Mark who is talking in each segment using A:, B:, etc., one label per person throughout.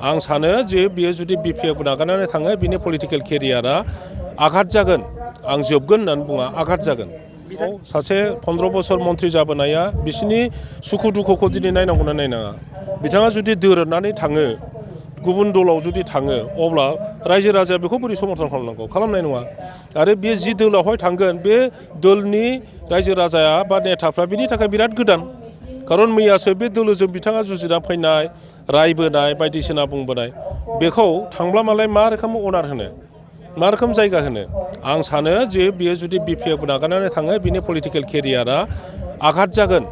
A: आं सानो जे बियो जुदि BPF नागारनानै थाङो बिनि पलिटिकेल केरियारा आघात जागोन आं जोबगोन होननानै बुङा आघात जागोन सासे 15 बोसोर मन्थ्रि जाबोनाया बिसिनि सुखु दुखुखौ दिनै नायनांगौना नायनाङा बिथाङा जुदि दोरोदनानै थाङो गुबुन दलाव जुदि थाङो अब्ला रायजो राजाया बेखौ बोरै समर्थन खालामनांगौ खालामनाय नङा आरो बे जि दोलावहाय थांगोन बे दोलनि रायजो राजाया बा नेताफ्रा बिनि थाखाय बिराद गोदान खारन मैयासो बे दोलोजों बिथाङा जुजिना फैनाय रायबोनाय बायदिसिना बुंबोनाय बेखौ थांब्ला मालाय मा रोखोम अनार होनो मा रोखोम जायगा होनो आं सानो जे बियो जुदि BPF नागारनानै थाङो बिनि पलिटिकेल केरियारा आघात जागोन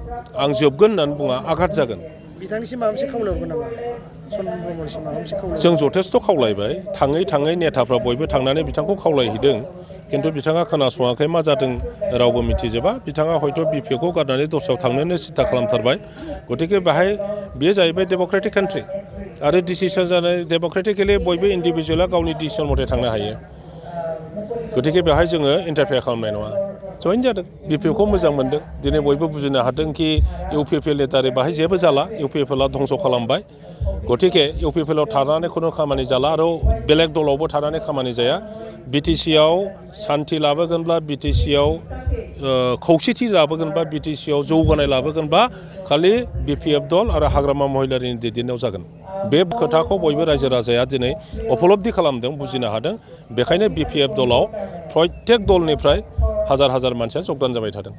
A: आं जोबगोन होननानै बुङा आघात जागोन
B: बिथांनिसिम माबा मोनसे खावलायहरगोन नामा सनमान ब्रह्मनिसिम माबा मोनसे खावलायहरगोन
A: जों जथेस्थ' खावलायबाय थाङै नेताफ्रा बयबो थांनानै बिथांखौ खावलायहैदों खिन्थु बिथाङा खोनासङाखै मा जादों रावबो मिथिजोबा बिथाङा हयथ' BPFखौ गारनानै दस्रायाव थांनोनो सिन्था खालामथारबाय गतिके बेहाय बेयो जाहैबाय डेम'क्रेटिक कान्ट्रि आरो डिसिसन जानाय डेम'क्रेटिकेलि बयबो इन्डिभिजुवेला गावनि डिसिसन मथे थांनो हायो गतिके बेहाय जोङो इन्टारफेयार खालामनाय नङा जइन जादों BPFखौ मोजां मोनदों दिनै बयबो बुजिनो हादों कि UPPL दारै बाहाय जेबो जाला UPPLआ धंस' खालामबाय गतिके UPPLआव थानानै खुनु खामानि जाला आरो बेलेग दलावबो थानानै खामानि जाया BTCआव सान्थि लाबोगोनब्ला BTCआव खौसेथि लाबोगोनबा BTCआव जौगानाय लाबोगोनबा खालि BPF दल आरो हाग्रामा महिलारिनि दैदेननायाव जागोन बे खोथाखौ बयबो रायजो राजाया दिनै उपलब्धि खालामदों बुजिनो हादों बेखायनो BPF दलाव प्रत्येक दलनिफ्राय हाजार मानसिया जगदान जाबाय थादों।